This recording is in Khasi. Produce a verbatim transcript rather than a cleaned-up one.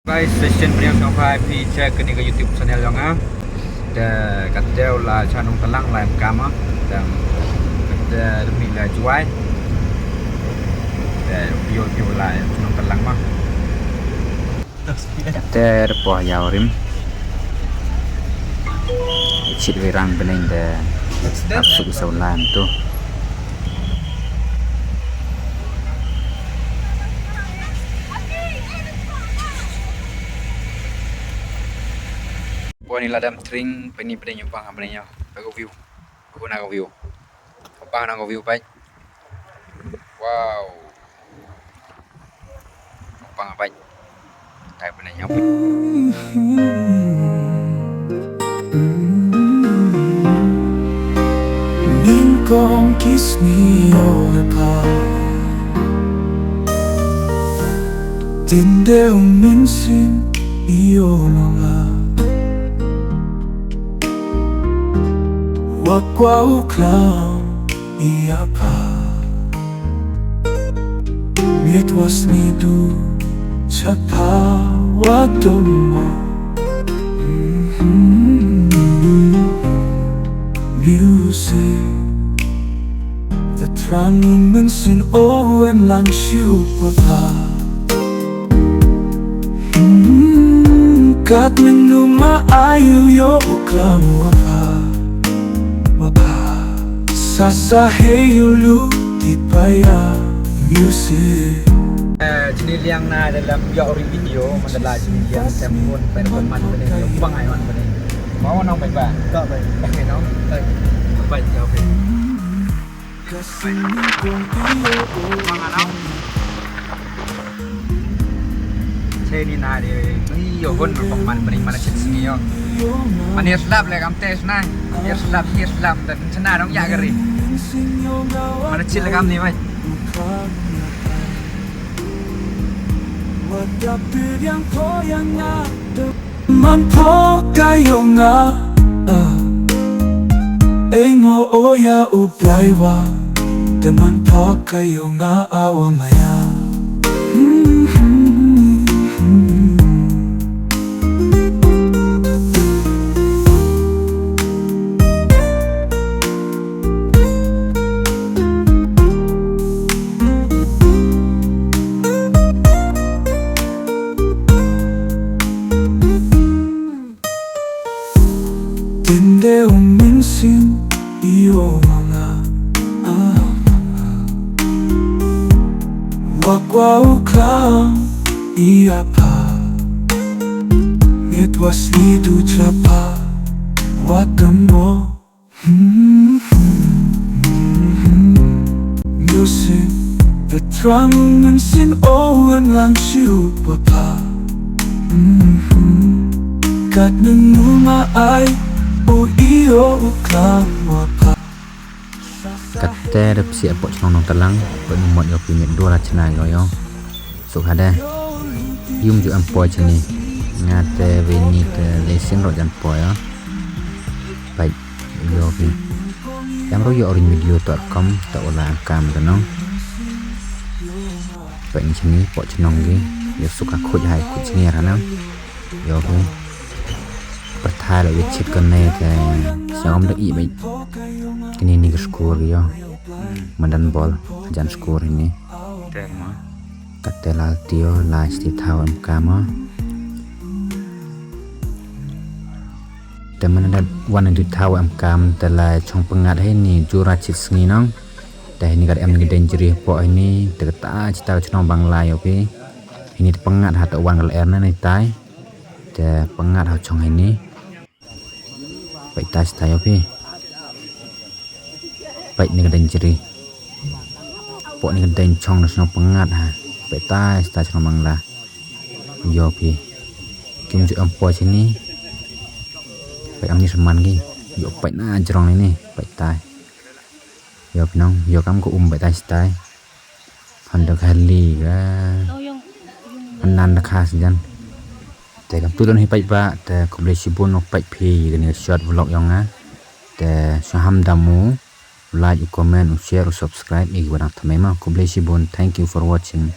Guys, session pynïaid sngewbha phi check kane ka YouTube channel jong nga. Te kata u la sha Nongtalang la em kam ah. Te kata demi la Jowai. Te phi ïoh phi la Nongtalang ma. Te da poh ïaw rim. Chit wei rang beneng de. Ap suk saw lam tu. Poni ladam tring peni peni nyumpang peni nyo. Bagu view. Bagu na view. Bang na view pai. Wow. Pang pai. Tai pena nyau. Ning kong kis ni o pa. Tinde u min sin i o nonga. Wa kwa u klang i apa. It was me do chapa wa domo. Music. The trang min sin o en lang shu papa. Kat min nu ma ayu yo u klang wa pa. Wa pa. Sasa he yu lu di paya music. Eh, jini liang na dalam yo ori video mandala jini liang tempun pen peman pen yo bang ayon pen. Mau nang pen ba? Tak pen. Pen no? Pen. Pen ya pen. Mang ano? Che ni na de, ni yo hon ko man bring mana chit sini yo. Mana yo slap le kam tes na. Yo slap, yo slap dan chena dong ya gari. Mana chit le kam ni bai. Wadap yang ko yang na. Man pok ka yo nga. Engo oya u blai wa. Te man pok ka yo nga awa maya. Tende u min sin i o manga. Wa kwa u klang i apa. It was me do chapa. Wa domo. Music, the drum and sin o en lang shu papa. Kat nunu ma ai o i o u klang wa pa. Kat te da psi apo chnong Nongtalang, pa nu mot yo pi mit dua la chna yo yo. Suk hada. Yum ju em poi chini. Nga te veni te lesin ro jan poi ya. Pai yo ki. Yang ro yo orin video tor kom ta ola kam ta nong. Pai ni chini po chnong ki. Yo suka khuj hai khuj chini ya kana. Yo ki. Perthai lo yo chit kane te. Siang om da i bai. Kini ni ke skur yo. Madan bol jan skur ini. Te ma. Kate lal tio lai sti thaw em kama. Te mana da wan du thaw em kam te lai chong pengat he ni jura chit sngi nong. Te hini kat em ni dangerous po hini te kata chita chnong Bangla yo pi. Hini te pengat ha te wan kal er na ni tai. Te pengat ha chong hini. Pait tai stai yo phi. Pait ni ka dang jri. Pok ni ka dang chong na shnong Pengat ha. Pait tai stai shnong Mangla. Yo phi. Kim ju em po chini. Pait am ni seman ki. Yo pait na jrong ni ni. Pait tai. Yo phi nong. Yo kam ko um pait tai stai. Handa khali ga. Anan da khas jan. Te kam tu don hi pait ba te khublei shibun nok pait phi kani short vlog yong nga. Te shaham damu like, u comment, u share, u subscribe i wadang thamai ma. Khublei shibun. Thank you for watching.